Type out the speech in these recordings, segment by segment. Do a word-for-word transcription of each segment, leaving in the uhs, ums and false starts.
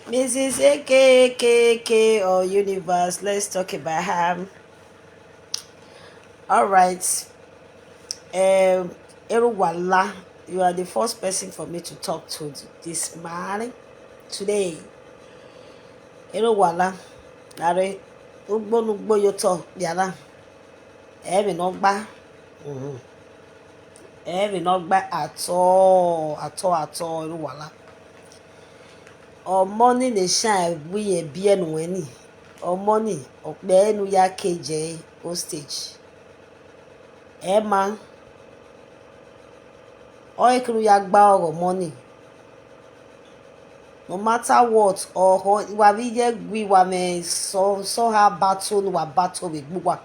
Missus A K A K K or Universe, let's talk about her. All right. Um, Eruwala, you are the first person for me to talk to this morning, today. Eruwala, are ugbo nugbo yoto biara. Emi no gba. Mhm. Emi no gba at all, at all, at all, Eruwala. Omoni ne shine we ye bie no ani. Omoni okpe nu ya keje hostage. Emma. Oye kunu ya gba ogo money. No matter what, or ho- wa bi ye gwi wa me so so ha battle no wa battle with gbuwa.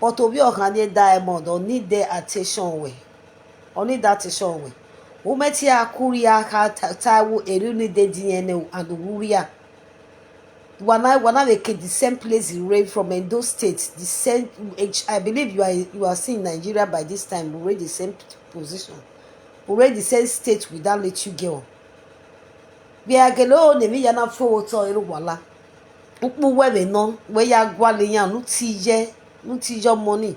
But obi okan de diamond or need the attention we. Or need that attention we. Umeti akuri aka ta- taiwo eru ni de D N A and wuria. Wana wana we ke the same place you rape from Edo State, the same. I believe you are you are seeing Nigeria by this time. We rape the same position. We rape the same state with that little girl. We are gelo ne mi yana fo to Eruwala. Ukpu we we no we ya gwale ya nu ti ye nu ti yo money.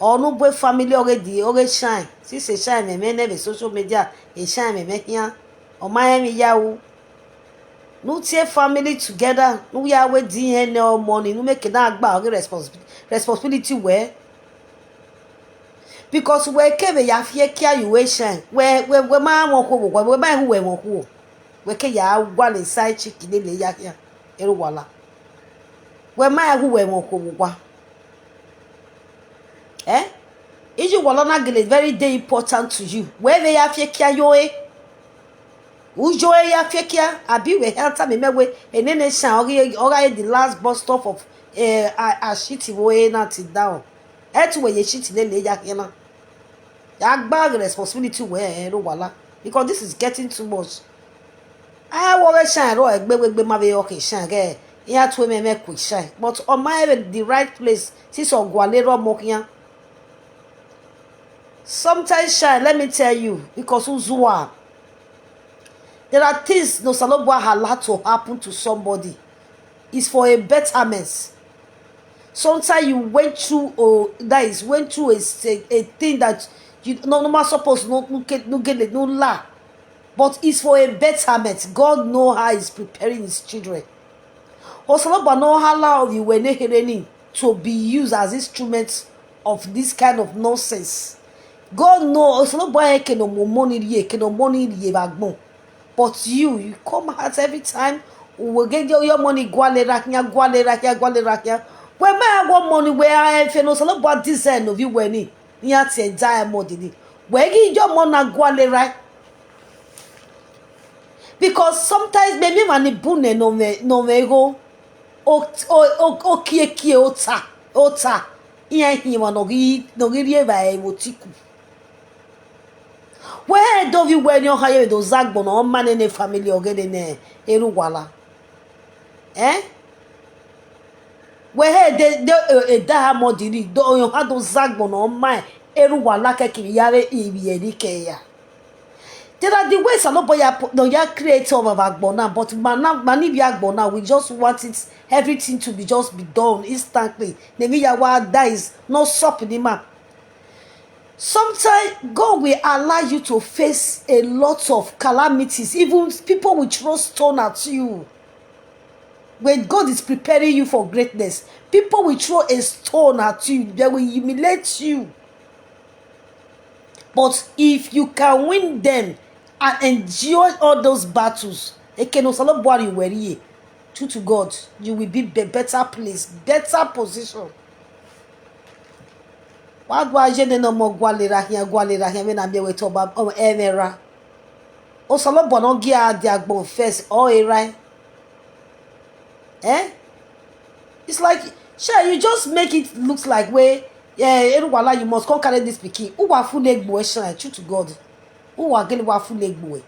Onu boy family already already shine. Since e shine me me never social media e shine me me here. O my me yawo. Nu tie family together. Nu ya we D N A or money. Nu make na gba oge responsibility responsibility we. Because we kebe ya fie kia you we shine. We we we ma won ko we we ma hu we won ko. We ke ya gwa le side chick le le ya ya. Eruwala. We ma hu we won ko wa. Eh? Iji wala na gele very day important to you. We we ya fie kia yo e. Ujo e ya fie kia abi we ha ta me me we enene shan oga oga the last bus stop of eh a, a shit wo e na ti down. E tu we ye shit le le ya ke na. Ya gba the responsibility we Eruwala because this is getting too much. I wo we shine ro egbe we gbe ma we okay shine ke. Ya tu me me quick shine. But on my the right place since ogwale ro mo kiyan. Sometimes shine let me tell you because uzua. There are things no Salobu allow to happen to somebody. It's for a betterment. Sometimes you went through or that is went through a, a, a thing that you no normal suppose no no get no get no la. But it's for a betterment. God know how he's preparing his children. Osaloba no allow you when to be used as instruments of this kind of nonsense. God no Osaloba eke no mo money ye eke no money ye bagbon. But you, you come out every time. We get your, your money gwale rakia gwale rakia gwale rakia. We ma go money we are if no Osaloba design of you when ni ati e die money ni. We get your money gwale right. Because sometimes me me mani bune no me no me go o o o o kie kie ota ota. Iya hi wa no gi no gi rie ba e wo tiku. We do vi we ni o ha ye do zagbo no ma ne ne family o gede ne Eruwala. Eh? We he de de e da ha mo diri do yo ha do zagbo no ma Eruwala ke kiri ya re ibi e ni ke ya. There are the ways I know boy ya no ya create of our gbona, but man now man if ya gbona we just want it everything to be just be done instantly. Nemi ya wa that is not stop the man. Sometimes God will allow you to face a lot of calamities. Even people will throw stone at you. When God is preparing you for greatness, people will throw a stone at you. They will humiliate you. But if you can win them and endure all those battles, Ekeno Salobuari Werie, true to God, you will be be better place, better position. Wagwa jene no mo gwalera hia gwalera hia me na me we to ba o emera. O Salobuari no gi adi agbon first o erai. Eh? It's like, sure, you just make it look like way yeah, Eruwala, you must come carry this pikin. Who are full egbo shine? True to God. Who are getting wa full egbo?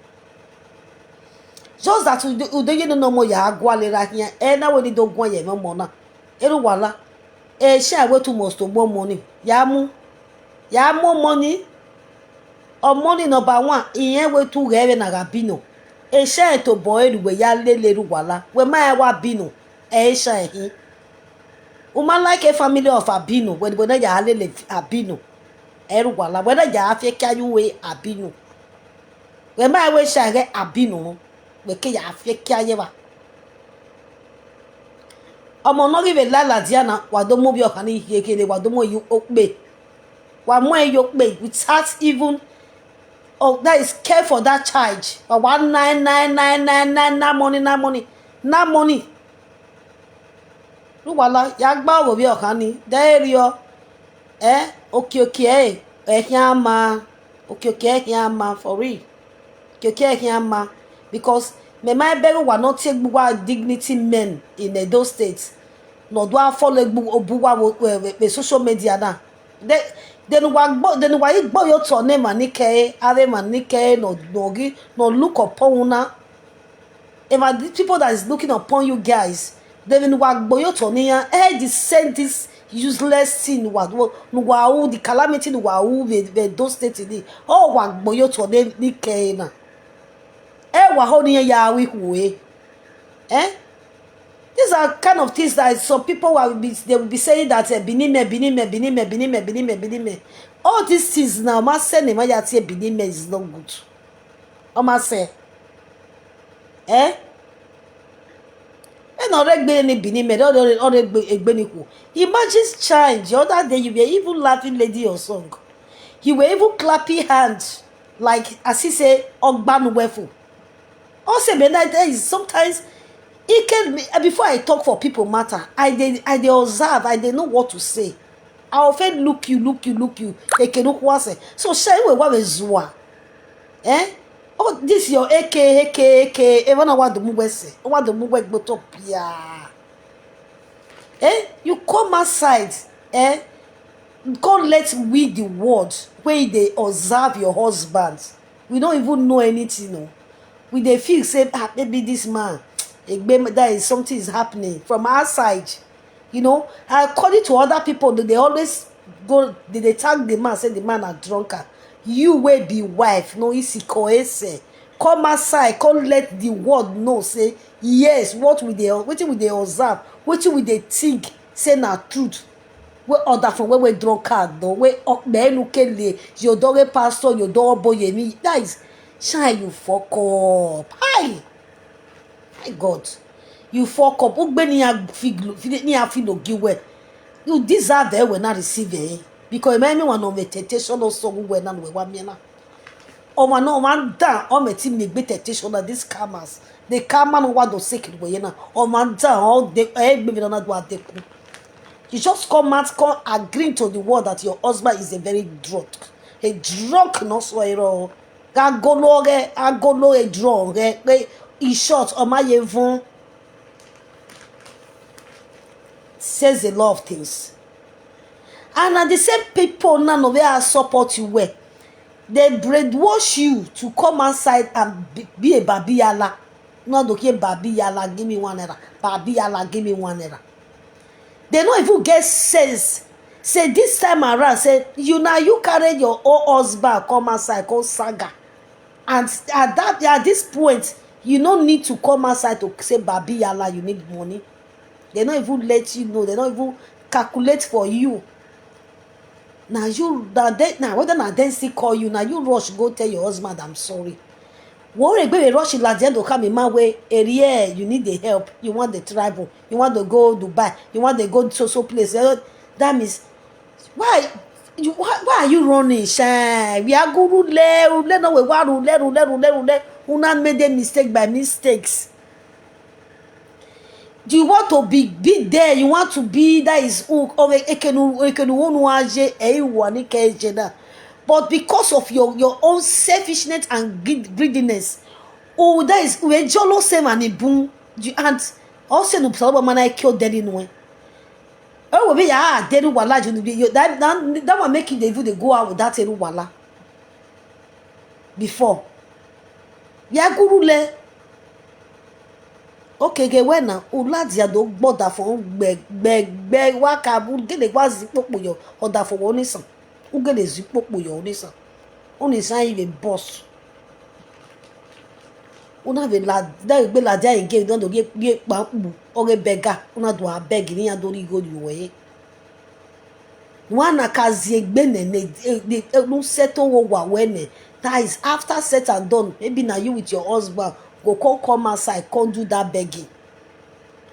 Just that you don't you know more ya gwale right here. Eh, now we need to go ye no more now. Eruwala. Eh, share we too much to more money. Ya mu. Ya more money. Or money number one. Iye we too gere na gabino. Esha to boy we ya lele ru wala. We ma wa binu. Esha hi. Uma like a family of abinu. When we na ya lele abinu. Eru wala. We na ya afia kya yu we abinu. We ma we sha ge abinu. We ke ya afia kya ye wa. Ọmọ náà rí lálàdíà náà, wà ló mú bí ọkàn ní ìyẹ́kẹ́lẹ́, wà ló mú ẹ̀yọ́ ó pè. Wà mú ẹ̀yọ́ pè without even, oh, that is care for that child. Wà wá nine, nine, nine, nine, nine, nine money, nine money, nine money. Lúwàlá, yà gbá òwò bí ọkàn ní, dẹ́ẹ̀rí ọ. Ẹ́, òkè òkè ẹ̀, ẹ̀hìn á máa, òkè òkè ẹ̀hìn á máa, for real. Òkè òkè ẹ̀hìn á máa, because mẹ̀má ẹbẹ̀rù wà náà tí gbogbo our dignity men in Edo State. Nọ̀dọ̀ àfọlẹ̀ òbúwa wò pé social media náà. Dẹnu wa gbọ́, dẹnu wa yìí gbọ́ yóò tọ̀ ní màníkẹ́, ààrẹ màníkẹ́, nọ̀gí, nọ̀ look upon una. If I, the people that is looking upon you guys, dẹnu wa gbọ́ yóò tọ̀ níyàn, ẹ di send this useless thing wa, wa, the calamity wa who we, we Edo State ni. Ọ wa gbọ́ yóò tọ̀ ní, ní kẹ́ náà. Ẹ wà hó níyàn yà wí hùwé. Eh? These are kind of things that some people will be, they will be saying that, eh, Benin men, Benin men, Benin men, Benin men, Benin men, Benin men. All these things now, ma say ni ma ya ti Benin men is not good. O ma say, eh? E no regbe ni Benin men, o regbe egbe ni ku. Imagine child, the other day you were even laughing lady your song. You were even clapping hand like as he say, Ogbanu wefu. Also, be like there is sometimes it can be, eh, before I talk for people matter, I dey, I dey observe, I dey know what to say. I often look you, look you, look you. Eke no kwase. So shey we wa we zua. Eh? Oh, this your A K, A K, A K. Even I want to move west. I want to move west, but up, yeah. Eh? You come outside. Eh? Come let we the world where they observe your husband. We don't even know anything. No. We dey feel say, ah, maybe this man, egbe, that is something is happening from outside. You know, according to other people, they, they always go, they, they tag the man, say the man a drunkard. You will be wife, no isi koese. Come outside, come let the world know, say, yes, what we dey, wetin we dey observe, wetin we dey think, say na truth. Wey order from wey wey drunkard don wey menu kele yodore pastor yodore boye ni, that is shine, you fuck up. Hi. My God, you fuck up. Ugbe ni a fig ni a filo giwe. You deserve it when I receive it, because me me one of the temptation also we na we wa me na. Ọmọ náà máa ń dà, ọmọ tí mi gbé temptation na this karmas. The karma no wa do sick we na. Ọmọ ń dà, ọ de ẹ gbé mi na do adeku. You just come out, come agreeing to the world that your husband is a very drunk, a drunk, no so ero. Agolo re, agolo e drunk re, pe in short, ọmọ ye fun. Says a lot of things. And na the same people now, no, wey I support you well. They brainwash you to come outside and be, be a babiyala. No, do ke babiyala, give me one naira. Babiyala, give me one naira. They no even get sense. Say this time around, say you now you carry your own husband come outside, come saga. And at that, at this point, you no need to come outside to say babiyala, you need money. They no even let you know. They no even calculate for you. Now you, now they, now whether now then still call you, now you rush go tell your husband, I'm sorry. Worry, baby, rush in like the end of coming my way. Area, you need the help. You want the travel. You want to go Dubai. You want to go so so place. Eh, that means why you, why, why are you running? Shine. We are go rule, rule, no, we want rule, rule, rule, rule. Una made a mistake by mistakes. Do you want to be, be there? You want to be, that is who, or ekenu, ekenu wonu aje, eh, wani ke je na. But because of your, your own selfishness and greed-, greediness, oh, that is, we jolo same and ibun. You and also no problem man I kill daddy no. Oh, we be ya daddy wala you be you, that, that, that one make you dey even dey go out with that eru wala. Before. Ya guru le. Okay, ge we na, uladia do gboda fo gbe, gbe, gbe, wa ka bu gele wa zi popo yo, oda fo wo nisan. U gele zi popo yo nisan. Onisan ive boss. Una be la, that be la there again, don't get, get kpakpu, or get beggar. Una do a beg, ni ya do ri go you way. One na kazi egbe ne, ne, eh, ne, eh, no settle wo wa we ne. That is after set and done. Maybe na you with your husband go come, come outside, come do that begging.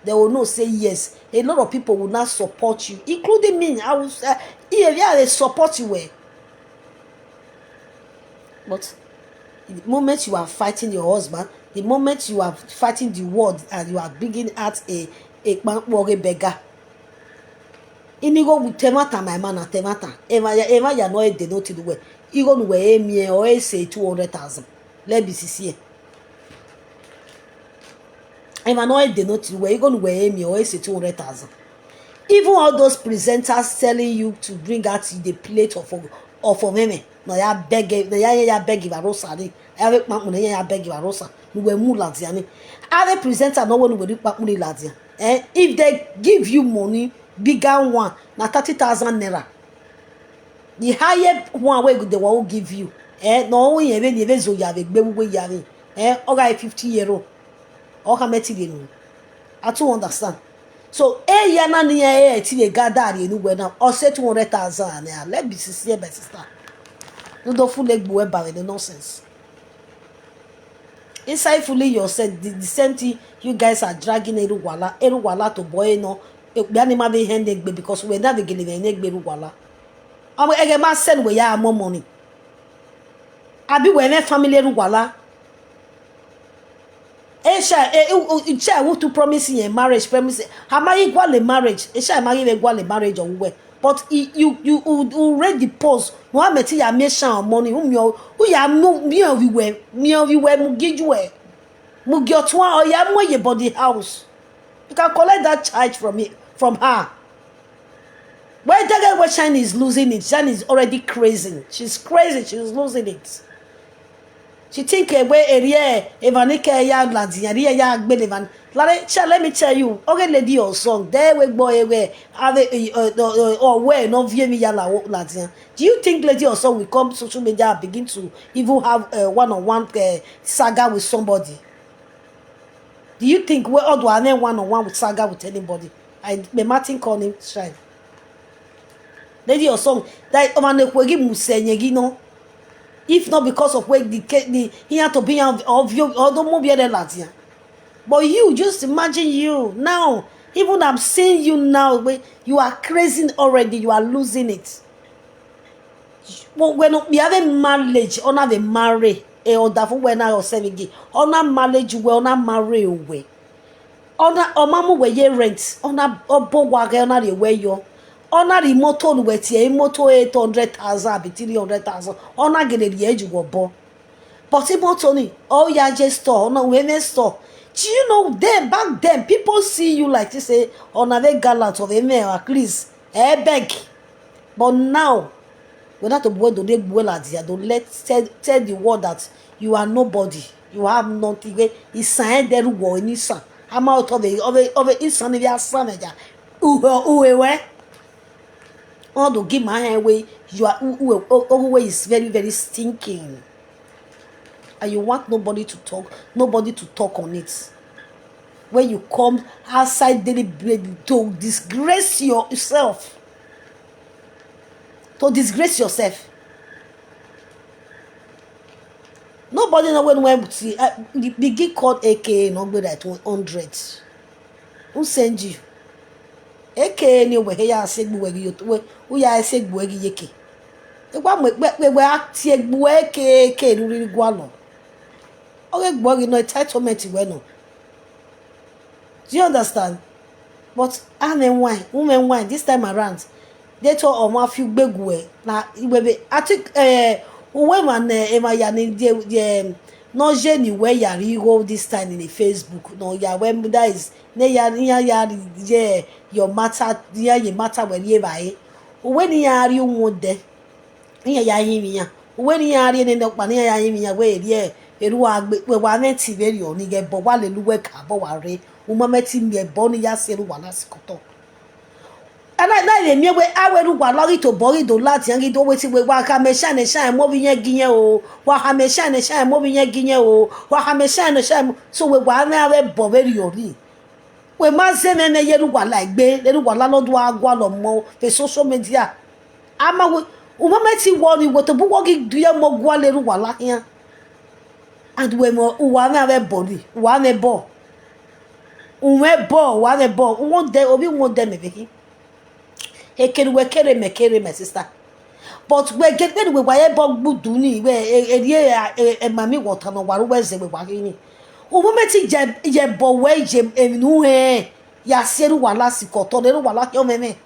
They will know say yes. A lot of people will not support you, including me. I will, uh, yeah, yeah, they support you well. But the moment you are fighting your husband, the moment you are fighting the world and you are bringing out a, a kpakpu or a beggar, inigo with temata, my man, and temata. Eva, Eva, you are not a denoted way. You go to where me or say two hundred thousand. Let me see here. Eva, no, a denoted way. You go to where me or say two hundred thousand. Even all those presenters telling you to bring out the plate of, of women. No, ya beg, no, ya, ya beg you a rosary. Ya beg, no, ya beg you a rosa. No, we mu laziani. Are presenter no one will do money lazian. Eh, if they give you money, bigger one, na thirty thousand naira. The higher one wey they will give you. Eh, no, when you even, even so you have a baby wey you have. Eh, okay, fifty euro. Or how much you know? I too understand. So, eh, ya na ni eh, eh, ti dey gather you know well now. Or say two hundred thousand naira. Let me see, my sister. No, don't fool like boy by the nonsense. Inside fooling yourself, the, the same thing you guys are dragging Eruwala, Eruwala to boy no. Be animal be hand egbe because we never give him egbe Eruwala. I'm a man send we ya more money. Abi we ne family Eruwala. Esha, e, e, e, e, who to promise in a marriage, promise. How am I equal a marriage? Esha, am I equal a marriage or we? But you, you, you, you, you read the post. No, I met ya me shan money. Whom you, who ya no, me of you were, me of you were, mugijue. Mugiotwa, or ya mo ye body house. You can collect that charge from me, from her. Where the girl where Shine is losing it, Shine is already crazy. She's crazy, she's losing it. She think a way area, Evanike ya Ladia, ya Gbenevan. Lare, let me tell you, okay, lady or song, there we boy away, have a, uh, uh, uh, or where no view me yala Ladia. Do you think lady or song will come social media and begin to even have a one-on-one uh, saga with somebody? Do you think we all do an one-on-one with saga with anybody? I be Martin Connie Shine. Lady or song, that over the Kwegi Musenyegino. If not because of where the, the he had to be of you, or the movie Ladia. But you just imagine you now, even I'm seeing you now, where you are crazy already, you are losing it. But when we have a marriage, or have a marry, a or dafu when I was seven, or not marriage, well, not marry away. Ona omamu we ye rent, ona obo wage, ona the way yo, ona the motor we tie motor eight hundred thousand abi three hundred thousand, ona gele the edge go bo. But if motor ni, oh ya je store, ona we me store. Do you know then, back then people see you like this, say, ona they gallant of a man at least, eh, beg. But now, we not to go to the go ladia, don't let tell, tell the world that you are nobody. You have nothing. We is sign there go in isa. I'm out of the of the of the isa ni ya sanaja. Uwe uwe we. All to give my hand away. You are uwe uwe is very, very stinking. And you want nobody to talk, nobody to talk on it. When you come outside daily bread to disgrace yourself, to disgrace yourself. Nobody know when when see uh, the big called A K A no go that one hundred. Who send you? A K A ni we ya se gbu we yo we who ya se gbu we yeke. E kwa me we we act e gbu A K A ke ru ri gwa lo. Oge gbo gi no entitlement we no. Do you understand? But I mean why? Women why this time around? They told on one few big way. Now we be I think uh uwe man eh, ema ya ni die die no je ni we ya ri go this time in the Facebook. No ya when that is ne ya ya ya yeah your matter ya ye matter we ye bai. Uwe ni ya ri umo de. Ni ya ya yin mi ya. Uwe ni ya ri ne no pa ni ya ya yin mi ya we ri e. Eru wa gbe we wa me ti be ri o ni ge bo wa le lu we ka bo wa re. Umo me ti mi e bo ni ya se ru wa na sikoto. Ana na le mi we awe ru wa lori to bori do lati yan do wetin we wa ka me shine shine mo bi yen gi yen o. Wa ka me shine shine mo bi yen gi yen o. Wa ka me shine shine mo. So we wa na we bo we ri ori. We ma se me me ye ru wa la gbe, le ru wa la lo do agwa lo mo pe social media. Ama we, o mo me ti wo ni we to bu wo gi du ye mo gwa le ru wa la yan. And we mo, uwa na we bo ni, uwa na bo. Uwe bo, uwa na bo. Uwo de, obi uwo de me beki. Ekere we kere me kere, my sister. But we get, when we wa ye bo gbudu ni, we e, e, ye, e, e, mami water no waru we ze we wa ni. Uwo me ti je, ye bo we je, e, nu he. Ya se ru wa la si ko to, le ru wa la ki o me me.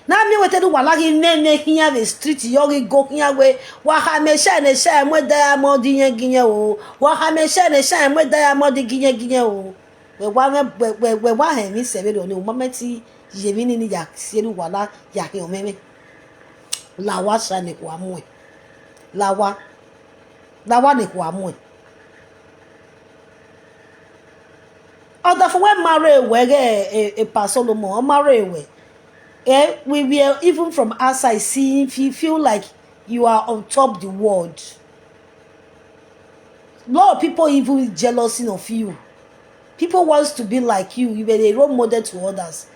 Na mi we te ru wa la ki me me hiya the street, yo ki go hiya we. Wa ha me shine shine mo diamond yen gi yen o. Wa ha me shine shine mo diamond gi yen gi yen o. We wa me, we, we, we wa he mi se be do ni, o mo me ti ye mi ni ni ya se ru wa la ya he o me me. La wa shine ko amu e. La wa. La wa ni ko amu e. Other for when marry we get a, a Pa Solomon, or marry we. Eh, we were even from outside seeing, if you feel like you are on top the world. A lot of people even jealousy of you. People wants to be like you. You were a role model to others.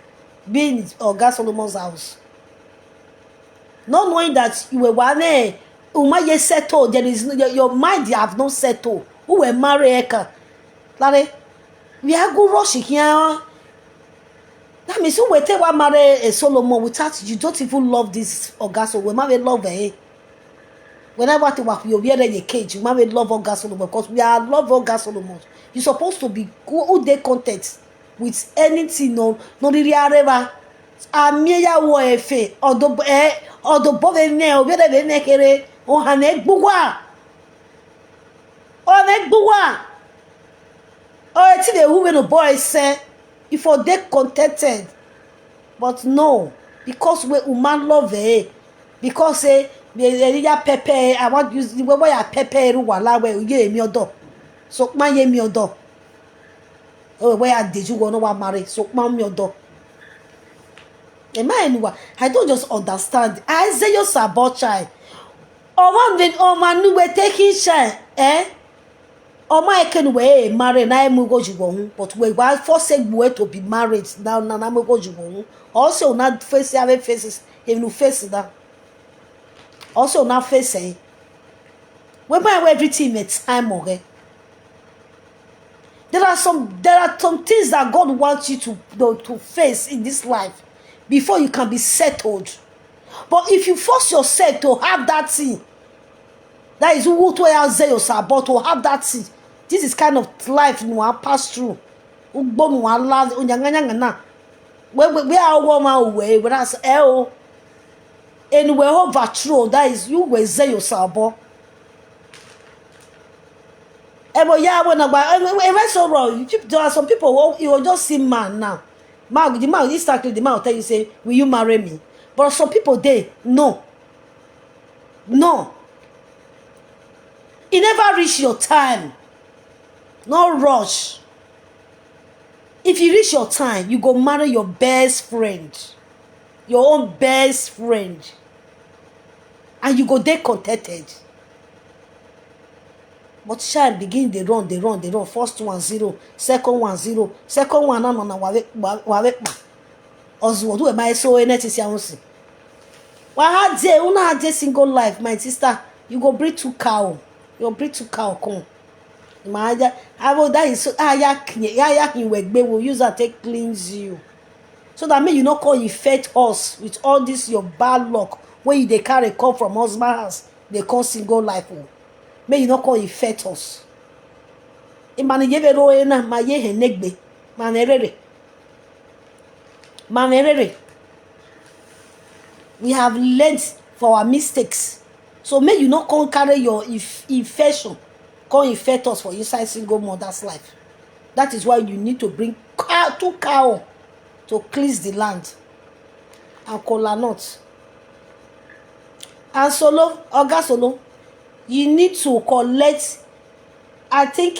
Being in Oga Solomon's house. Not knowing that you were one, eh, Uma ye settle. There is no, your, your mind you have not settled. Who were marry eka? Lare, we are go rush here. That means who will take one marry a Solomon without, you don't even love this Oga, so we might love eh. Whenever to work, you wear a cage, you might love Oga Solomon because we are love Oga Solomon. You supposed to be who, who they content with anything, no, no, really, areva. Amie ya wo efe, odo, eh, odo bo ve ne, o ve ve ne kere, o ha ne gbuwa. O ne gbuwa. O e ti de hu we no boy se, if o dey contented. But no, because we woman love eh, because eh, me, eh, ya pepper, eh, I want use the way, why I pepper, eh, wala we, ye mi odo. So, ma ye mi odo. Oh, where I did you wanna wa marry? So, ma mi odo. Am I anyone? I don't just understand. I say you sabot child. O man, o man, we take his shine, eh? O man, can we marry? Na emu go jugo hun. But we wa forsake we to be married. Now, na, na emu go jugo hun. Also, na face, have faces. If you face that. Also, na face, eh? We buy everything in time, okay? There are some, there are some things that God wants you to, to, to face in this life before you can be settled. But if you force yourself to have that thing, that is who to say yourself, but to have that thing, this is kind of life you want pass through. Ugbo nu ala, unyanganyanga na. We, we, we are one man away, but that's L. And we overthrow, that is you will say yourself, but Ebo ya, when I, if I so wrong, you peop-, there are some people who you will just see man now. Man, the man instantly, the man will tell you, say, "Will you marry me?" But some people, they no, no. You never reach your time. No rush. If you reach your time, you go marry your best friend, your own best friend, and you go dey contented. But shine begin dey run, dey run, dey run. First one zero, second one zero, second one na na na wave wave pa. Ozu odu e mai so ene ti si awon si. Wa ha je, una ha je single life, my sister. You go breed two cow. You go breed two cow come. Ma ya, I will die so, ah, ya, ya, ya, we will use and take cleanse you. So that mean you no come infect us with all this your bad luck wey you dey carry come from husband house, dey come single life o. Make you no come infect us. Imani yeve ro ena, ma ye he negbe, ma ne rere. Ma ne rere. We have learned for our mistakes. So make you no come carry your inf-, infection, come infect us for inside single mother's life. That is why you need to bring cow, two cow to cleanse the land. And kola nut. And Solo, Oga Solo, you need to collect, I think,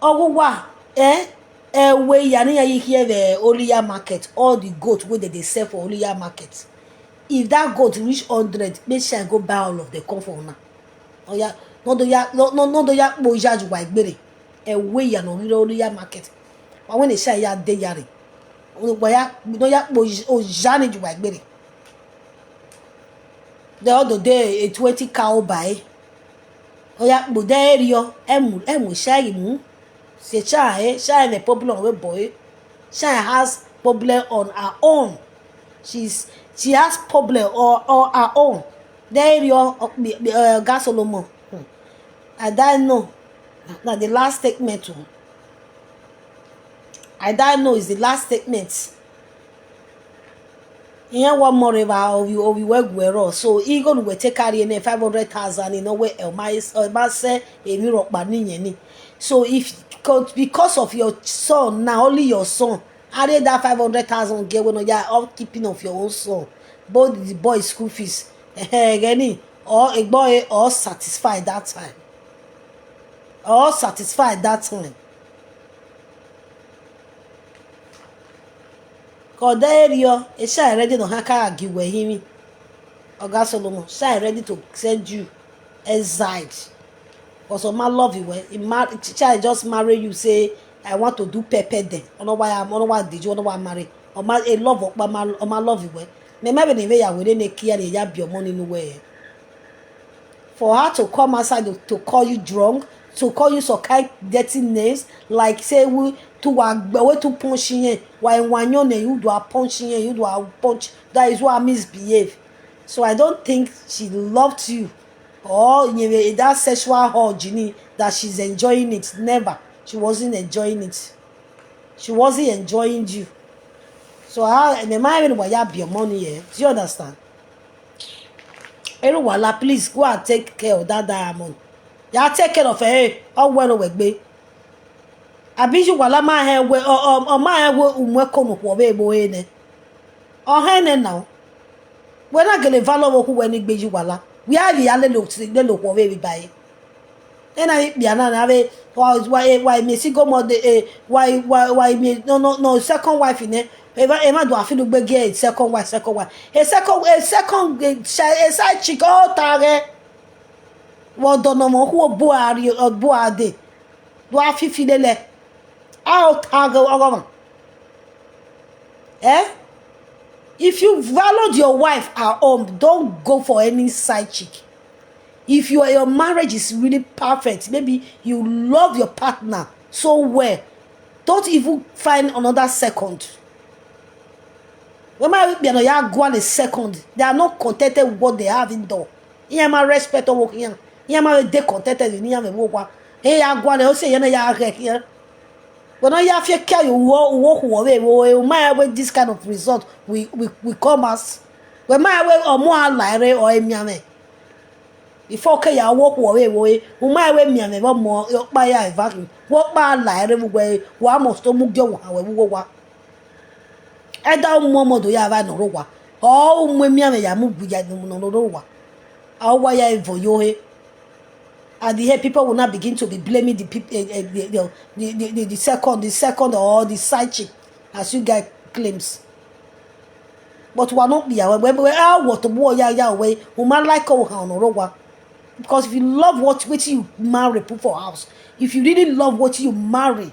Oguwa, eh? Ewe ya ni ya yi here the Oliya market, all the goat wey dem dey sell for Oliya market. If that goat reach hundred, make sure I go buy all of them come for una. Oya, no do ya, no, no, no do ya po ya ju wa igbere. Ewe ya no rire Oliya market. Wa when they say ya dey yare. Wa ya, no ya po o ya ni ju wa igbere. The other day, a twenty cow buy. Oya, but there you, emu, emu, shaggy mu. Say, chai, eh, chai, a problem with boy. Chai has problem on her own. She's, she has problem on, on her own. There you, uh, uh, Oga Solomon. Hmm. I don't know. Now the last statement. Oh. I don't know is the last statement. Ihe wa more ba obi obi we gwero. So he go we take carry ne five hundred thousand in no way el ma el ma say emi ro pa ni yen ni. So if, because of your son now, only your son, are that five hundred thousand get when you are upkeeping of your own son, both the boy school fees, eh, eh, gani, or a boy or satisfied that time, or satisfied that time. Koderio, e sha ready no haka agi we himi. Oga Solomon, sha ready to send you exiled. Because Oma love you well. He mar- child just marry you, say, "I want to do pepper them." I don't know why I'm, I don't know why did you, I don't know why I'm married. Oma, a love of Oma, Oma love you well. Me maybe the way I will ne kia ya be your money no way. For her to come outside to, to call you drunk, to call you some kind dirty names, like say we to wa we to punch in, why one your name you do a punch in, you do a punch. That is why I misbehave. So I don't think she loved you, or you know, that sexual urge you need, that she's enjoying it. Never. She wasn't enjoying it. She wasn't enjoying you. So how, and the man even why you have your money here? Do you understand? Eruwala, please go and take care of that diamond. Ya take care of her. Oh, well, we be. Abi you wala ma he we, oh, oh, oh, ma he we umwe kono kwa we bo ene. Oh, he ne now. We na gele valo wo ku we ni gbe you wala. We are the ale lo si le lo kwa we bi bai. Ena ikpia na na we, why, why, why me si go mo de, eh, why, why, why me, no, no, no, second wife in it. Eva, Eva do afi do gbege, eh, second wife, second wife. A second, a second, eh, chi- a side chick, oh, tare. Well, don't know who bo are you, or bo are they? Do afi fi lele. Out, tare, oh, eh? If you valued your wife at home, don't go for any side chick. If your, your marriage is really perfect, maybe you love your partner so well, don't even find another second. When my be no ya go on a second, they are not contented with what they have in door. Here my respect or work here. Here my they contented in here me work. Hey, ya go on, say ya na ya here. When I have your care, you walk, walk away. We might have this kind of result. We, we, we come as we might have or more lie or a miame. Before ke ya walk away, we might have miame, but more your buy a vacuum. Walk by lie, we wa must to move your way, we walk. Either more more do ya have no rowa. Or when miame ya move, we ya no rowa. Our wire for your head. And the head people will not begin to be blaming the people, eh, eh, the, the, the, the, the, the second, the second or the side chick, as you guys claims. But we are not be aware. We we are what the boy ya ya away. We might like our hand or rowa. Because if you love what which you marry put for house, if you really love what you marry,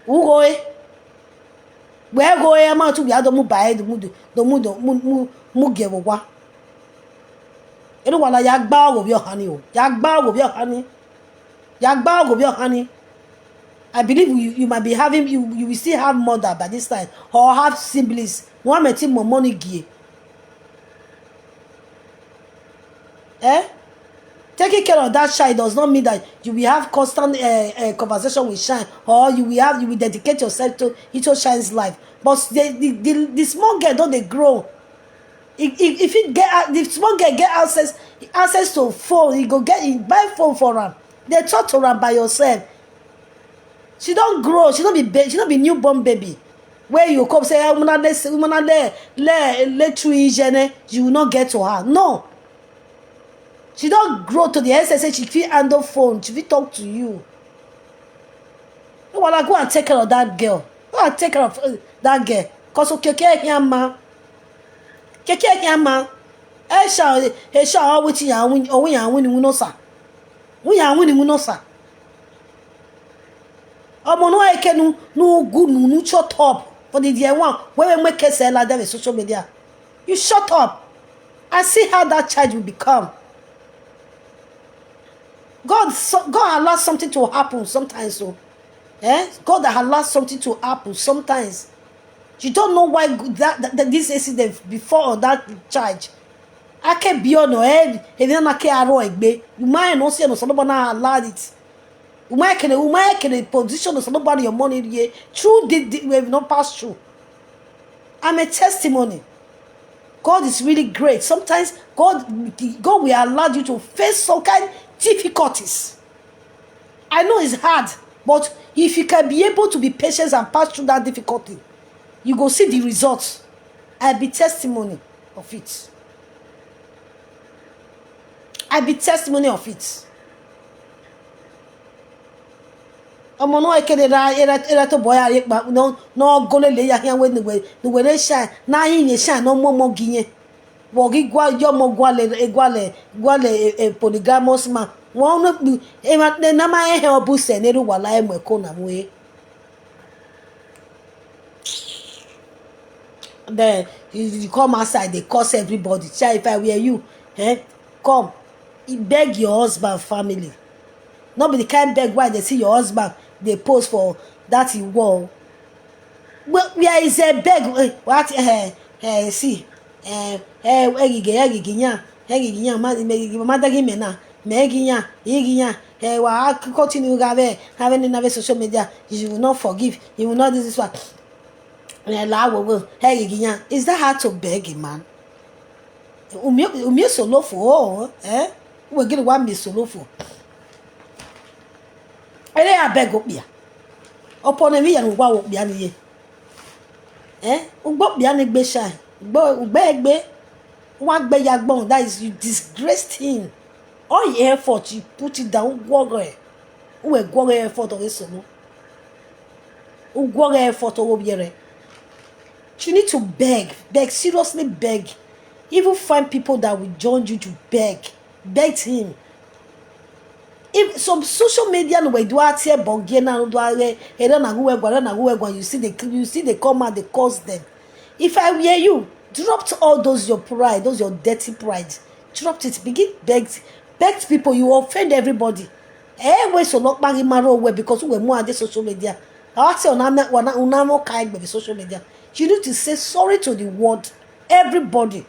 who go eh? Where go eh? Amount to we are the mu buy the mu do the mu do mu mu mu give a wa. Eno wala ya gba owo bi ohan ni o. Ya gba owo bi ohan ni. Ya gba owo bi ohan ni. I believe you, you might be having, you, you will still have mother by this time or have siblings. One may think more money gear. Eh? Taking care of that child does not mean that you will have constant uh, uh, conversation with Shine, or you will have, you will dedicate yourself to into Shine's life. But the, the, the, the small girl don't they grow. If, if, if it get out- the small girl get access access to phone, he go get, he buy phone for her. They talk to her by yourself. She don't grow. She don't be ba- she don't be newborn baby. Where you come say, "Ah, woman, let's woman, let let let you in," you will not get to her. No. She don't grow to the extent say she fit handle phone. She fit talk to you. No wahala, go and take care of that girl. Go and take care of uh, that girl. Cause okeke here man. Keke here man. Esha, esha, all wetin ya win, oh ya win, we no sir. We ya win, we no sir. Omo no eke nu nu gu nu nu shut up for the dear one. Where we make case la there social media. You shut up. I see how that child will become. God, so, God allows something to happen sometimes. So, eh? God allows something to happen sometimes. You don't know why that, that, that this incident before or that charge. I can be on no head, and then I can arrow egbe. You might not say no, somebody allow it. You might can, you might can position of somebody your money here. True did we have not passed through. I'm a testimony. God is really great. Sometimes God, God will allow you to face some kind difficulties. I know it's hard, but if you can be able to be patient and pass through that difficulty, you go see the results. I be testimony of it. I be testimony of it. Omo no ekene ra era era to boy are pa no no go le le ya here when we we shine na hin ye shine no mo mo giye. Wo gi gwa yo mo gwa le e gwa le gwa le e, e polygamous man. Wo no bi e ma ne na ma e he obu se ne ru wala e mo ko na mo e. Then you, you come outside dey curse everybody. Shey if I were you, eh, come you beg your husband family. No be the kind beg wey I dey see your husband dey post for that him wall. Well, where is a beg? Eh, what? Eh, eh, see, eh, eh, egige egige yan egige yan ma ma dagi me na me egi yan egi yan eh wa continue ga be have any na social media. You will not forgive, you will not this this one. Eh, la wo wo egige yan. Is that how to beg a man? Umie umie solo fo o, eh? We gele wa mi solo fo. Ele ya beg opia. Opo ne mi ya ngwa opia ni ye. Eh? Ugbo opia ni gbe sha. Ugbo ugbe egbe. Wa gbe ya gbon, that is you disgraced him. All your effort you put it down, ugwo re. Uwe gwo re effort of eso no. Ugwo re effort of obiere. You need to beg, beg, seriously beg. Even find people that will join you to beg. Beg him. If some social media no we do out here bogie na do are era na who we gwa na who we gwa, you see the you see the come out the cause them. If I were you, dropped all those your pride, those your dirty pride. Dropped it. Begin beg beg people. You offend everybody. Eh, we so not bang maro we because we more at the social media. I say on una no kai be social media. You need to say sorry to the world, everybody.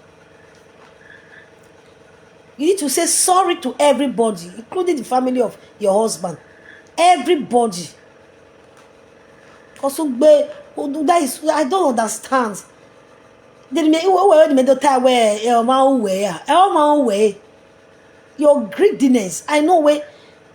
You need to say sorry to everybody, including the family of your husband. Everybody. Because that is, I don't understand. Then me who where the middle time where eh ma who where eh ma who where your greediness. I know where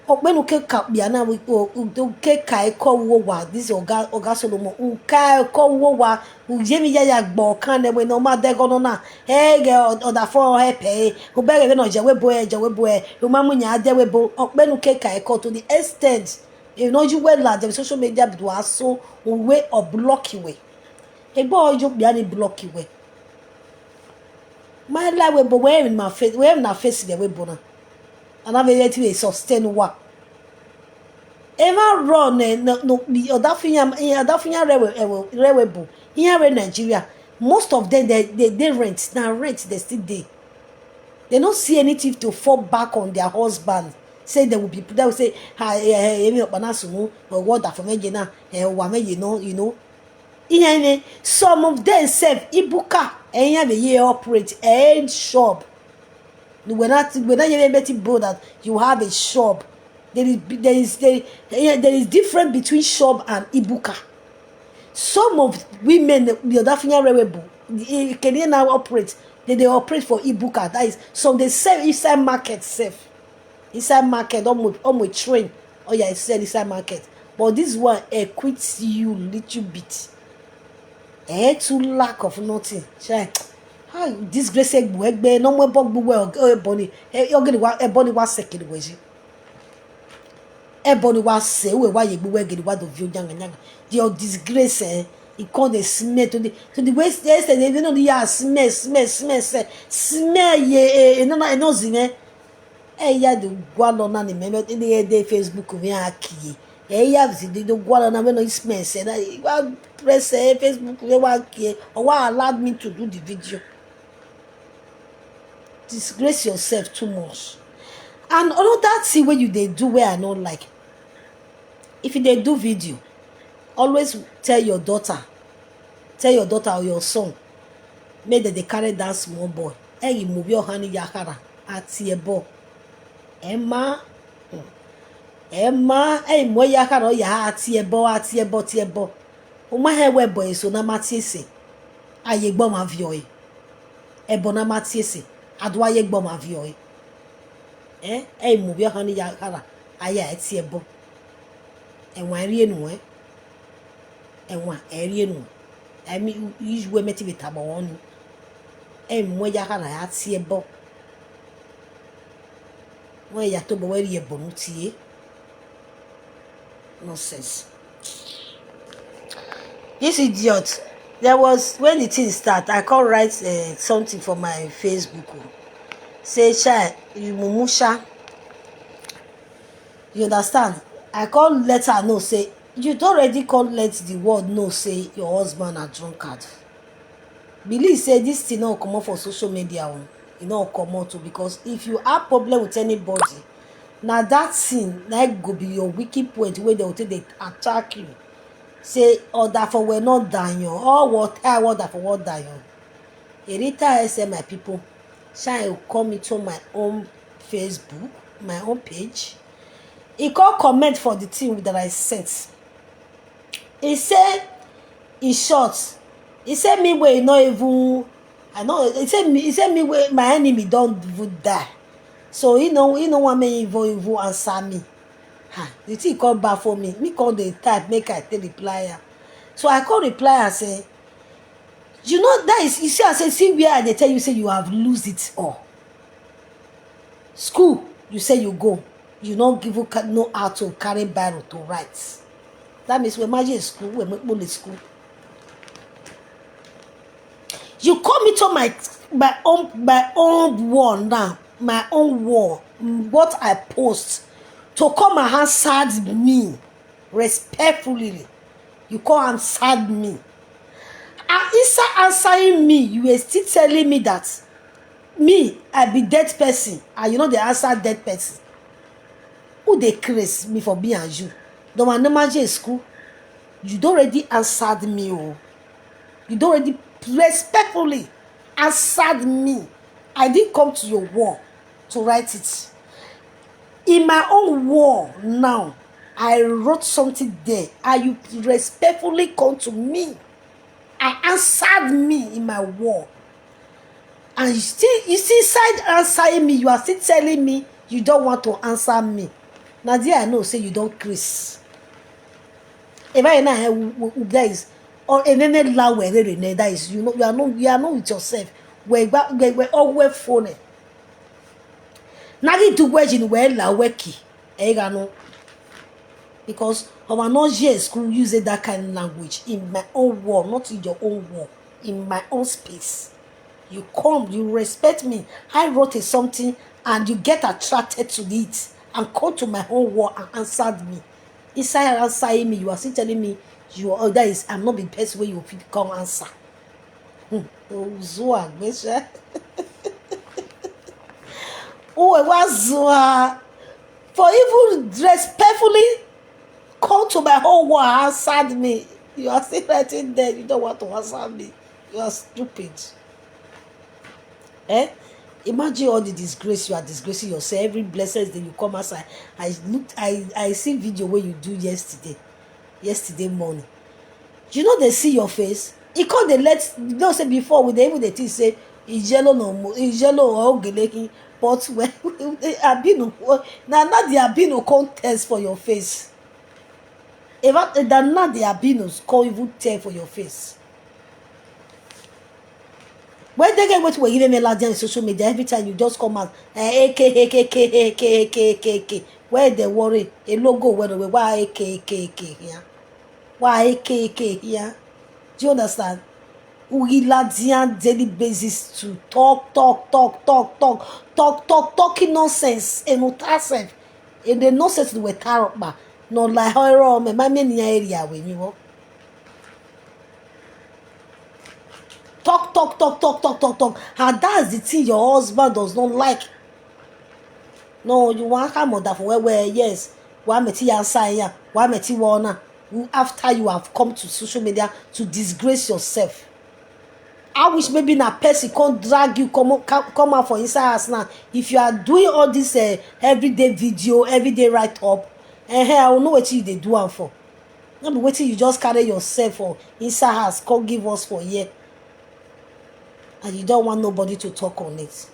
okpenu ke ka bia na we ke ka e ko wo wa this oga oga Solomon u ka e ko wo wa u je mi ya ya gbo kan ne we no ma de go no na e ge oda fo he pe u be ge no je we bo e je we bo e u ma mu nya de we bo okpenu ke ka e ko to the extent you know you well la the social media do aso we o block we e gbo ojo bia ni block we. My life we bo we in my face we in our face the we bo na. And I be yet we sustain wa. Ever run eh, no no be odafinya eh, odafinya rewe eh, rewe bo. Here in Nigeria, most of them they they, they rent. Now rent they still dey. They don't see anything to fall back on their husband. Say they will be they will say ha eh eh emi opana sumu or what that for me na eh wa me you know you know. Ihe ne some of them sef ibuka eh ya be ye operate eh shop. When that when that you make it bold that you have a shop. There is there is there, eh, there is difference between shop and ibuka. Some of women the other thing are rebel. Can you now operate? They, they operate for ibuka. That is some they sell inside market sef. Inside market, almost almost train. Oh yeah, I sell inside market. But this one equips you little bit. Eh, too lack of nothing. Shey, how you disgrace egbe egbe no more bog we ebony. Eh, you're gonna wa ebony wa second way. Ebony wa se we wa ye gbe we gidi wa do view nyanga nyanga. The disgrace, eh, e come dey smell to the, to the way say say dey no dey ya smell smell smell smell smell ye, eh, eh, no no no zime. Eh, ya the gwalo na ni meme ni e dey Facebook we akie. Eh, ya si the gwalo na we no smell say na wa press, eh, Facebook we wa kie. Or wa allowed me to do the video. Disgrace yourself too much. And another thing wey you dey do wey I no like, if you dey do video, always tell your daughter, tell your daughter or your son, make dem dey carry that small boy. Eyi mo bi ohani yakara ati ebo. Emma, Emma, eyi mo yakara ya ati ebo ati ebo ti ebo. O ma he we boy so na matiese. Aye gbo ma vio e. Ebo na matiese. Adwa ye gbo ma vio e. Eh, eyi mo bi ohani yakara aya ati ebo. Enwa eri enu, eh. Enwa eri enu. Emi ijwe meti bitabo onu. Eyi mo yakara ati ebo. Wọ́n yà tó bọ̀ wẹ́rì ẹ̀bùn ní tiẹ̀. Nonsense. This idiot, there was, when the thing start, I come write, eh, something for my Facebook o. Say, "Chai, you mumu sha." You understand? I come let her know say, you don already come let the world know say your husband na drunkard. Believe say this thing no comot for social media o. E no comot o, because if you have problem with anybody, na that thing na go be your weak point wey dem go take dey attack you. Say, "Order for we no dayon. Oh, what I order for what dayon." Erita S M, my people, shine come into my own Facebook, my own page. He come comment for the thing that I sent. He say, in short, he say me wey no even, I know, he say me, he say me wey my enemy don even die. So he no, he no want me even, even answer me. Ha, the thing come back for me. Me come dey type, make I take reply am. So I come reply and say, you know, that is, you see, I say, see where I dey tell you say you have lose it all. School, you say you go, you no even ca-, know how to carry biro to write. That means we imagine school, we make money school. You come into my, my own, my own wall now, my own wall, mm, what I post, to come and answer me respectfully. You come answer me. And inside answering me, you were still telling me that me, I be dead person, and you no dey answer dead person. Who dey craze me for me and you? Don man no man school. You don already answered me o. You don already respectfully answered me. I didn't come to your wall to write it. In my own wall now, I wrote something there, and you respectfully come to me and answered me in my wall. And you still, you still side answering me, you are still telling me you don't want to answer me. Now there I know say you don craze. If I now have, that is, or if any loud where they, that is, you know, you are not, you are not with yourself. Where, where, where, where, all where phone. Now you do where you where la where key. Eh, you know. Because our not here school use that kind of language in my own world, not in your own world, in my own space. You come, you respect me. I wrote a something and you get attracted to it and come to my own world and answered me. Inside answering me, you are still telling me you are, that is, I'm not the person where you fit come answer. Hmm. Ozua, gbese. Uwe wa zua. For even respectfully come to my whole world and answered me. You are still writing there. You don't want to answer me. You are stupid. Eh? Imagine all the disgrace you are disgracing yourself. Every blessed day you come outside. I looked, I, I see video where you do yesterday. Yesterday morning. You know they see your face. He come dey let, you know say before we dey even dey think say e yellow no mo, e yellow or ogeleki, but when albino, na, na the albino come test for your face. Even na, na the albinos come even tell for your face. When they get wetin we give me last day on social media, every time you just come out, eh, A K, A K, A K, A K, A K, A K, A K. Where they worry, a logo where we why eke eke eke here. Why eke eke here? Do you understand? We ladian daily basis to talk, talk, talk, talk, talk, talk, talk, talking nonsense. And no tassel. And the nonsense we tarokba. No like horror, me my many area with me. Talk, talk, talk, talk, talk, talk, talk. And that's the thing your husband does not like. No, you want her mother for where, where, yes. Why me tea answer here? Why me tea wanna? After you have come to social media to disgrace yourself. I wish maybe na person come drag you, come, come, come out for inside house now. If you are doing all this uh, everyday video, everyday write up, eh, eh, I will know what you they do am for. No be wetin you just carry yourself for inside house, come give us for here. And you don't want nobody to talk on it.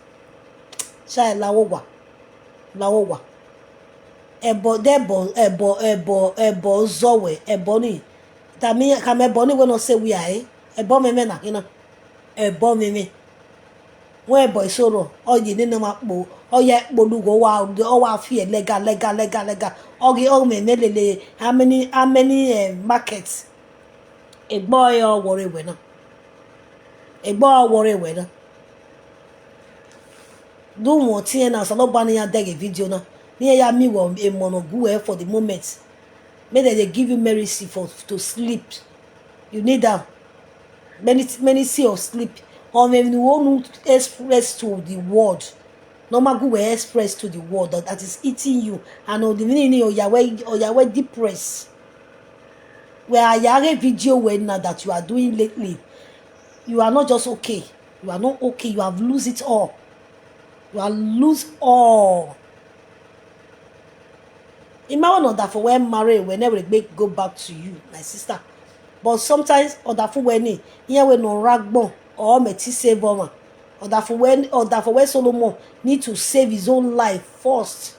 Shai lawowa, lawowa. Ebo, debo, ebo, ebo, ebo, zowe, ebo ni. Tami, kame ebo ni we no say we are, eh? Ebo me me na, you know. Ebo me me. When boy soro, all you need no ma po, all ya po do go wa, all wa fear lega, lega, lega, lega. All the all me me lele, how many, how many uh, markets? A boy or worry winner. A boy or worry winner. Do more T N as a no banning ya deg a video now. Near ya me will a monogue for the moment. May they give you mercy for to sleep. You need that. Many many sea of sleep. Or when you won't express to the world. No matter where express to the world that, that is eating you. And on the meaning of Yahweh or Yahweh depress. Where I have a video where now that you are doing lately. You are not just okay. You are not okay. You have lose it all. You are lose all. Ima one other for when marry whenever they go back to you, my sister. But sometimes other for when here we no ragbon or me ti save woman. Other for when other for when Solomon need to save his own life first.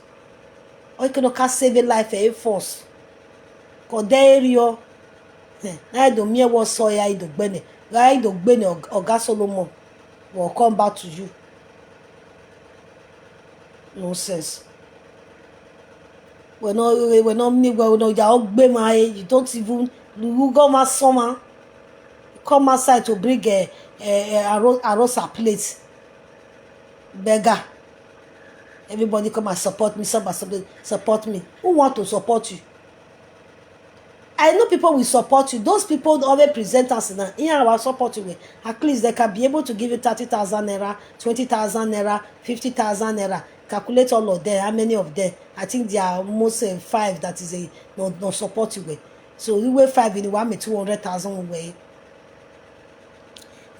Or you cannot can save a life eh, first. Cause there you I don't mere what soy I do gbene. I do gbene Oga Solomon will come back to you. Nonsense. We're not, we're not, we're not, you're all gbema, eh? You don't even, you go my summer. Come outside to bring a, a, a, a rosa plate. Beggar. Everybody come and support me, support, support me. Who want to support you? I know people will support you. Those people always present us now. In our support you, at least they can be able to give you thirty thousand naira, twenty thousand naira, fifty thousand naira. Calculate all of them, how many of them. I think there are almost uh, five that is a no, no support you. So we were five in one, two hundred thousand way.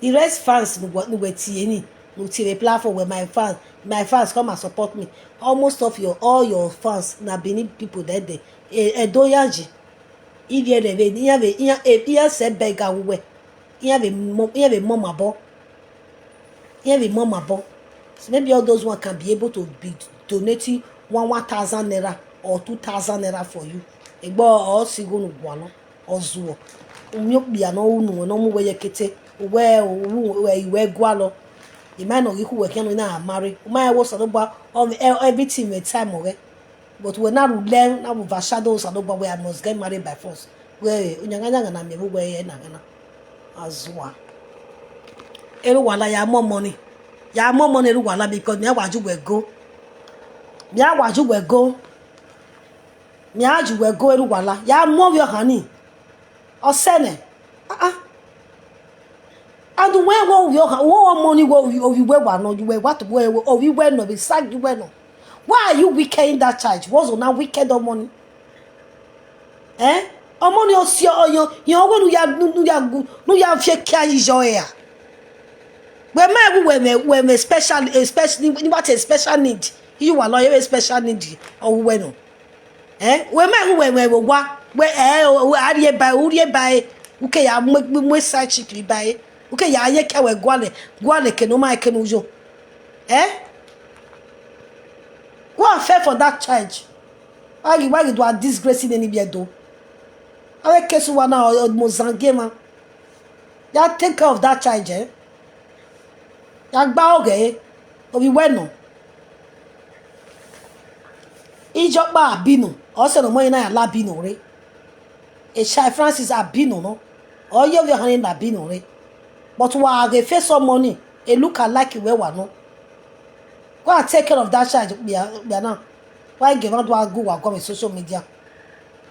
The rest fans no go no go tie any no tie the platform where my fans my fans come and support me. Almost of your all your fans na Benin people that day. E e do yaji. If you ever near the near e near say beggar we. Near the mom near the mom abo. Near the mom abo. So maybe all those one can be able to be donating one one thousand naira or two thousand naira for you. Egbo or sigo no gwalo. Ozuo. Umyo bia no unu no mu weye kete. Uwe uwe iwe gwalo. The man no giku we kenu na marry. Uma e wo so do gba everything with time oge. But we na rule na we overshadow so do gba we I must get married by force. We unyanga nyanga na me we na na. Azua. Eru wala ya more money. Ya more money eru wala because me awaju we go. Me awaju we go. Me awaju we go eru wala. Ya more your honey. Osene. Ah ah. And when wo yo ha wo money wo yo we wa no you we what we o we we no be sag you we no. Why are you wicked in that charge? What's on that wicked of money? Eh? O money o si o yo yo we nu ya nu ya gu nu ya fie kia yi jo ya. We me we me we me special especially what a special need. You are lawyer special need or we no. Eh we me we we wa we eh we are ye by who ye by. Uke ya mwe mwe side chick li by. Uke ya ye ke we gwale gwale ke no ma ke no yo. Eh? Go and fair for that charge. Why you why you do a disgrace in any beer do? I case one now or Mozangema. Ya take care of that charge, eh? Ya gba oge, eh? Obi we no. Ijokpa abinu, or say no more na la binu re. A shy Francis abinu no. Or you have your hand in abinu re. But wa ge face some money. A look alike where wa no. Go and take care of that child. Be now. Why give out wa go wa go with social media?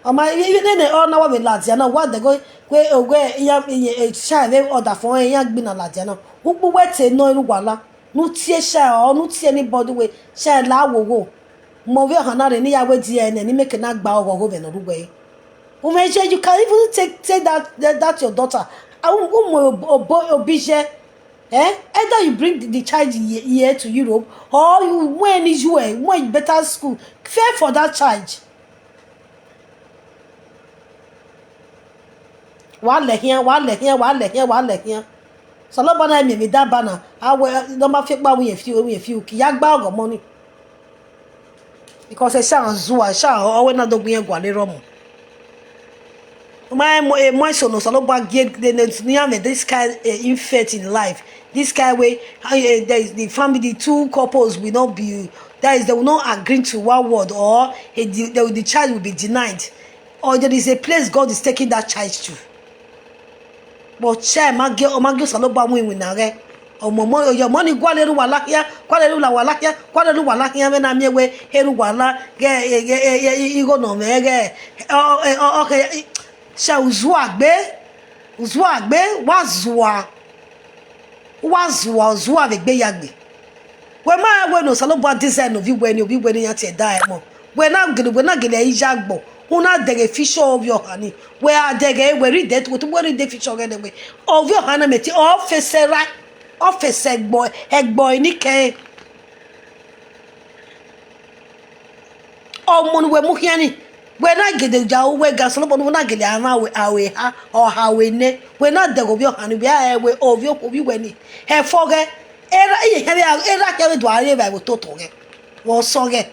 Ama even then all now we lads ya now what they go where where ya a child they order for ya gbina lads ya now. Who wait no wala. No tie shy or no tie anybody way. Shy la wo wo. Mo we hana re ni ya we D N A ni make na gba ogo go be no rugwe. Umeje, you can even take take that that, that your daughter. Umo obo obije. Eh? Either you bring the, the child here, here to Europe or you when is you eh, when better school. Fair for that child. Wa le here, wa le here, wa le here, wa le here. So no bana me me da bana. Awe no ma fe pa we few we few ki ya gba ogo money. Because e sha nzu a sha o we na dogbu yen gwa le romo. My mo e mo so no so lo ba get the news ni am this kind eh, infect in life. This kind way eh, there is the family two couples will not be that is they will not agree to one word or eh, the, the, the child will be denied or there is a place God is taking that child to. But share ma ge o ma ge sa lo ba mu iwin na re. Omo mo yo mo ni gwa le ru wa la ya, gwa le ru la wa la ya, gwa le ru wa la ya me na mi ewe he ru wa la ge ge ge igo no me ge. O o o ke sha uzua gbe. Uzua gbe wa zua. Wa zua zua ve gbe ya gbe. We ma we no salo bwa design of we ni obi we ni ya te da e mo. We na gele we na gele ija gbo. Una dege fisho of your honey. We a dege we read that we to we read the fisho gele we. Of your honey me ti officer right. Officer gbo egbo ni ke. Ọmọ ni we mu hiani. We na gede ja we ga solo bonu na gede ana we awe ha o ha we ne. We na dego bi o hani bi a we o bi o bi we ni. He foge era iye here era ke we do are ba we toto ge. Wo so ge.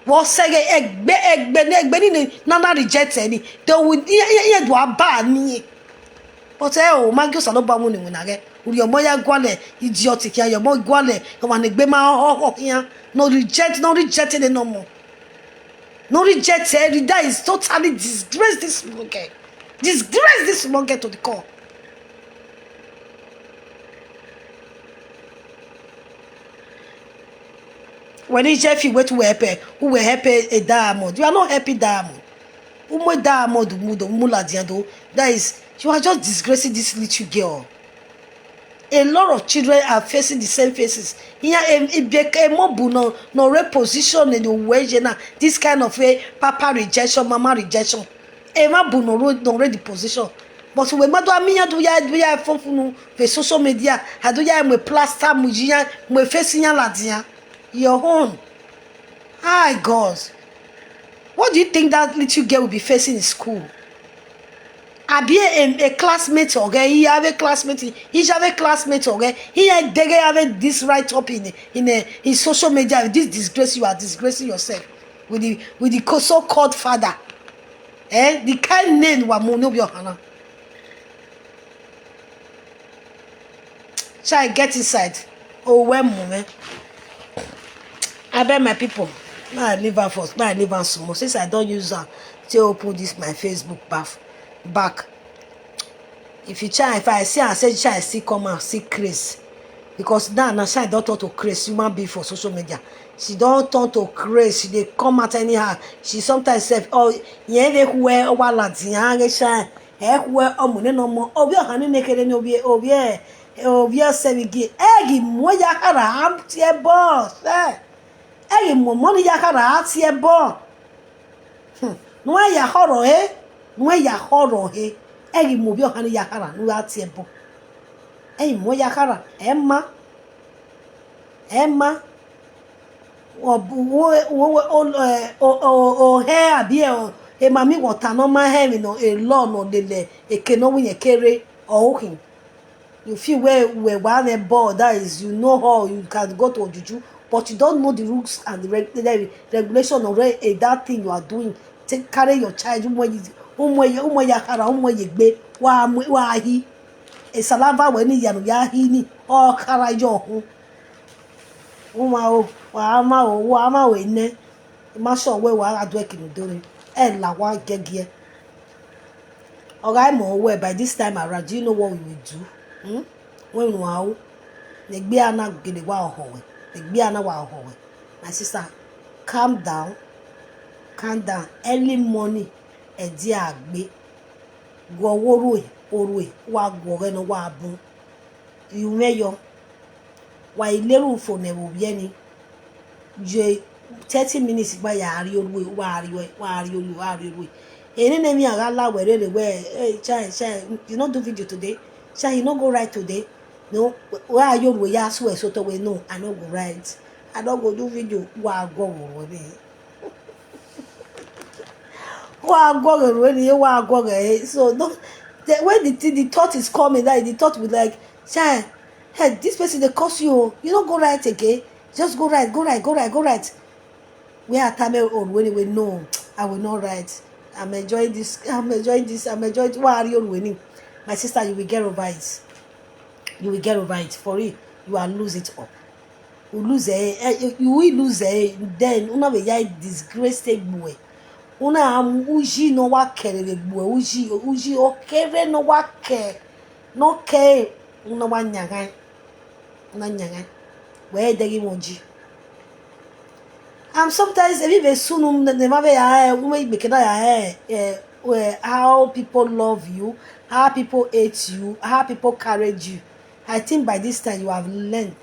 Wo se ge egbe egbe ni egbe ni ni na na reject ni. Do we iye iye do aba ni. But eh o ma gi osa lo ba mu ni mu na ge. Uri omo ya gwale idiot ki ya omo gwale o ma ni gbe ma ho ho ya. No reject no reject ni no more. No reject eh that is totally disgrace this small girl. Disgrace this small girl to the core. When he Jeffy wait to help her, who will help her a diamond? You are not helping diamond. Umo diamond mudo muladiando. That is, you are just disgracing this little girl. A lot of children are facing the same faces. Here, a mobu no no reposition in the way now. This kind of a papa rejection, mama rejection. A mabu no road no ready position. But we madu amiya do ya do ya fofunu the social media. I do ya mwe plaster mujiya mwe facing ya ladia. Your own. Hi God. What do you think that little girl will be facing in school? Abi a, a classmate oge, he have a classmate, he have a classmate oge, he a dege have a this write up in in a, in social media. This disgrace you are disgracing yourself with the with the so-called father. Eh, the kind name wa mo no bi ohana. Shall I get inside? Oh, where moment? I beg my people. Now I leave her first. Now I leave her small. Since I don't use her to open this my Facebook back, back. If you try, if I see her, say try, see come and see Chris. Because now, now she don't talk to Chris. Human being for social media. She don't talk to Chris. She they come out anyhow. She sometimes say, oh, yeah, they who wear a wallet, yeah, they shine. He who wear a money no more. Oh, we are honey naked and oh, we are, oh, we are, oh, we are saving. Eggy, more yakara, I'm tear boss. Eh. Eggy, more money yakara, I'm tear boss. Hmm. No, I ya horror, eh? No, I ya horror, eh? Eggy, more your honey yakara, no, I tear boss. Eggy, more yakara, Emma. Emma. Wo wo wo wo o o o he abi e o e mami water no ma he mi no e lo no lele e ke no wi e kere o hin. You feel where where wa the ball that is you know how you can go to juju but you don't know the rules and the, reg the regulation of re- eh, that thing you are doing. Take carry your child umo yi umo yi umo ya kara umo yi gbe wa mu- wa hi. E salava we ni yanu ya hi ni o kara yo hu. Uma o wa ama o wa ama we ne. Masho we wa adwe kinu dori. E la wa gegie. Oga mo we by this time around, do you know what we will do? Hmm? When we are, negbe ana gele wa ohowe. Negbe ana wa ohowe. My sister, calm down. Calm down. Early morning, e di agbe. Go worue, orue, wa go no wa bun. You may yo. Wa ileru fo ne wo ye ni. Je thirty minutes gba ya ari orue, wa ari orue, wa ari orue, wa ari orue. Ene ne mi aga la were re we. Hey, chai, chai, you no do video today. Chai, you no go right today. No, wa ari orue ya so e so to we no. I no go right. I no go do video. Wa go worue. Wa go worue ni, wa go worue. So no, the, when the, the, the thought is coming, like the thought will like, chai, hey, this person they curse you. You don't go right again. Just go right, go right, go right, go right. We are time on when we no, I will not write. I'm enjoying this. I'm enjoying this. I'm enjoying. Why are you winning? My sister, you will get over it. You will get over it. For real, you are lose it up. You lose it. Eh, you will lose it. Then una be ya disgrace take boy. Una am uji no wa kere boy. Uji uji o kere no wa ke no ke una wa nyaga. Una nyaga. We degi moji. And sometimes if you be sunu ne ma be ya eh, ume be kena ya eh, eh, how people love you, how people hate you, how people carried you. I think by this time you have learned,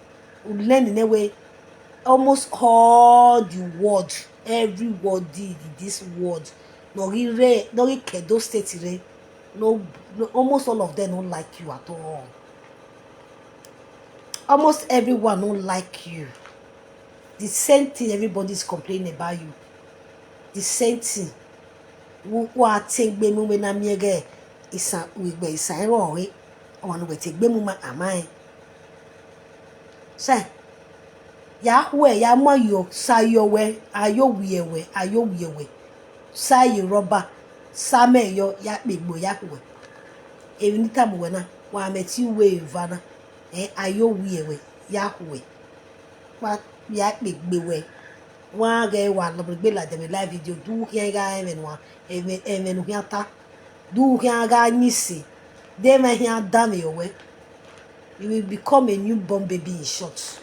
you learn in a way almost all the world, every world did in this world. No re, no re Kedo State re, no, no, almost all of them don't like you at all. Almost everyone don't like you. The same thing everybody is complaining about you. The same thing. Wo wo atengbe mu me na miege isan wigbe isan ero re. Owa no gbe tegbe mu ma amai. Se ya we ya mo yo sa yo we ayo wiye we ayo wiye we. Sa yi roba sa me yo ya pegbo ya we. Ebi ni tamu we na wa me ti we vana. Eh, ayo wiye we ya we. Wa ya pegbe we. Wa ge wa lo gbe la de me live video du ke ga even wa. Even even hu ata. Du ke ga nisi. De me hu da me yo we. You will become a newborn baby in short.